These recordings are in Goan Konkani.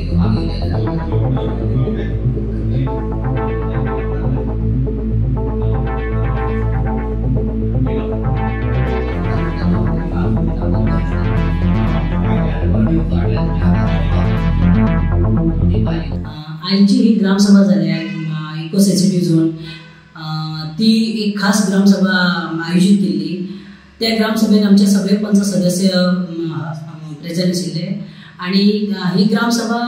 आयची ही ग्रामसभा जाली इको सेन्सिटीव झोन ती एक खास ग्रामसभा आयोजीत केल्ली. त्या ग्रामसभेन आमचे सगळे पंच सदस्य प्रेझेंट आशिल्ले आनी ही ग्रामसभा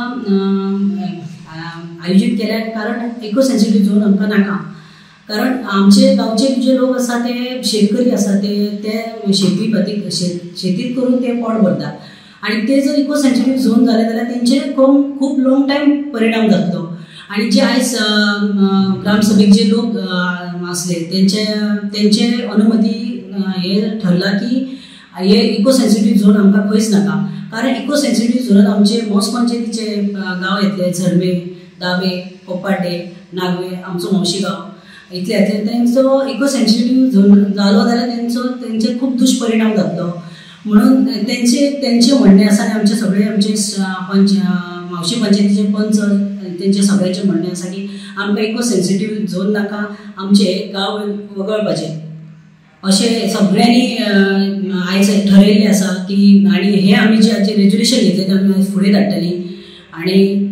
आयोजीत केल्या कारण इको सेन्सिटीव झोन आमकां नाका, कारण आमचे गांवचे जे लोक आसा ते शेतकरी आसा, ते शेती शेतीत करून ते पोट भरतात आनी ते जर इको सेन्सिटीव झोन जाले जाल्यार तेंचेर खूब लॉंग टायम परिणाम जातलो. आनी जे आयज ग्रामसभेक जे लोक आसले तेंचे अनुमती हे ठरला की हे इको सेन्सिटीव झोन आमकां खंयच नाका, कारण इको सेन्सिटीव झोनान आमचे मोस पंचायतीचे गांव येतले, झरमे, दाबे, कोपाड्डे, नागवे, आमचो म्हावशी गांव इतले येतले. तेंचो इको सेन्सिटीव झोन जालो जाल्यार तेंचेर खूब दुश्परिणाम जातलो. म्हणून तेंचे म्हणणें आसा आनी आमचे सगळे आमचे पंच म्हावशी पंचायतीचे पंच तेंचे सगळ्यांचें म्हणणें आसा की आमकां इको सेन्सिटीव झोन नाका, आमचे गांव वगळपाचे अशें सगळ्यांनी आयज ठरयल्लें आसा की. आनी हे आमी जे आयचे रेजोल्युशन घेतलें तें आमी फुडें धाडटलीं. आनी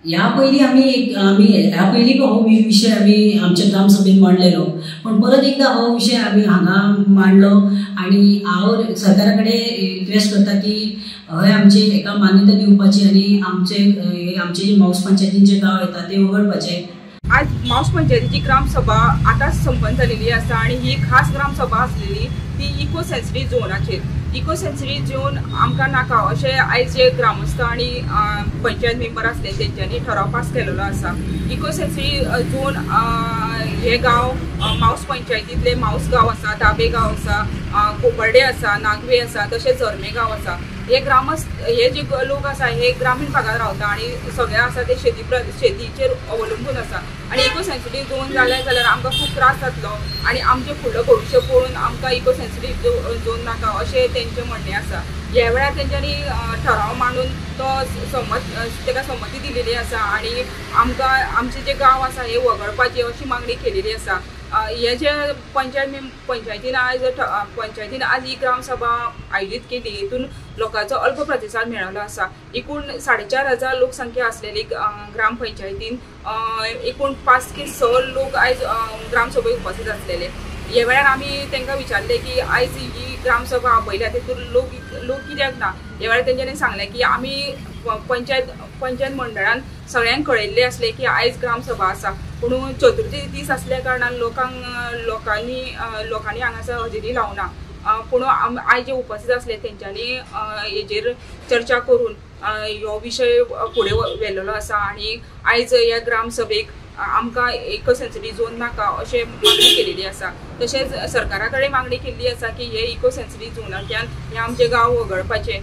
ह्या पयलीं आमी ह्या पयलीं हो विशय आमी आमच्या ग्रामसभेन मांडलेलो, पण परत एकदा हो विशय आमी हांगा मांडलो आनी हांव सरकारा कडेन रिक्वेस्ट करता की हय आमचे एका मान्यता दिवपाची आनी आमचे आमचे जे मावस पंचायतींचे गांव येता ते वगळपाचे. आज मावस पंचायतीची ग्रामसभा आतांच संपन्न जालेली आसा आनी ही खास ग्रामसभा आसलेली ती इको सेन्सिटीव झोनाचेर. इको सेन्सिटीव झोन आमकां नाका अशें आयज जे ग्रामस्थ आनी पंचायत मेंबर आसले तेंच्यांनी ठराव पास केलेलो आसा. इको सेन्सिटीव झोन हे गांव मावस पंचायतींतले मावस गांव आसा, दाबे गांव आसा, कोपर्डे आसा, नागवे आसा, तशेंच झरमे गांव आसा. हे ग्रामस्थ हे जे लोक आसा हे ग्रामीण भागात रावता आनी सगळे आसा ते शेतीचेर अवलंबून आसा आनी इको सेन्सिटीव झोन जाले जाल्यार आमकां खूब त्रास जातलो आनी आमचें फुडलो भविश्य पळोवन आमकां इको सेन्सिटीव झोन नाका अशें तेंचें म्हणणें आसा. ह्या वेळार तेंच्यांनी ठराव मांडून तो तेका संमती दिलेली आसा आनी आमकां आमचे जे गांव आसा हे वगळपाची अशी मागणी केलेली आसा. हे जे पंचायतीन आज ही ग्रामसभा आयोजीत केली हितून लोकांचो अल्प प्रतिसाद मेळिल्लो आसा. एकूण 4,500 लोकसंख्या आसलेली ग्रामपंचायतीन एकूण 5 ते 6 लोक आयज ग्रामसभेक उपस्थित आसलेले. ह्या वेळार आमी तांकां विचारलें की आयज ही ग्रामसभा आपयल्या तितून लोक कित्याक ना. ह्या वेळार तेंच्यांनी सांगलें की आमी पंचायत मंडळान सगळ्यांक कळयल्लें आसलें की आयज ग्रामसभा आसा, पूण चतुर्थी दीस आसल्या कारणान लोकांनी हांगासर हजेरी लावना. पूण आयज जे उपस्थित आसले तेंच्यांनी हेजेर चर्चा करून हो विशय फुडें व्हेलेलो आसा आनी आयज ह्या ग्रामसभेक आमकां इको सेन्सिटीव झोन नाका अशें मागणी केलेली आसा. तशेंच सरकारा कडेन मागणी केल्ली आसा की हे इको सेन्सिटीव झोनांतल्यान हे आमचे गांव वगळपाचे.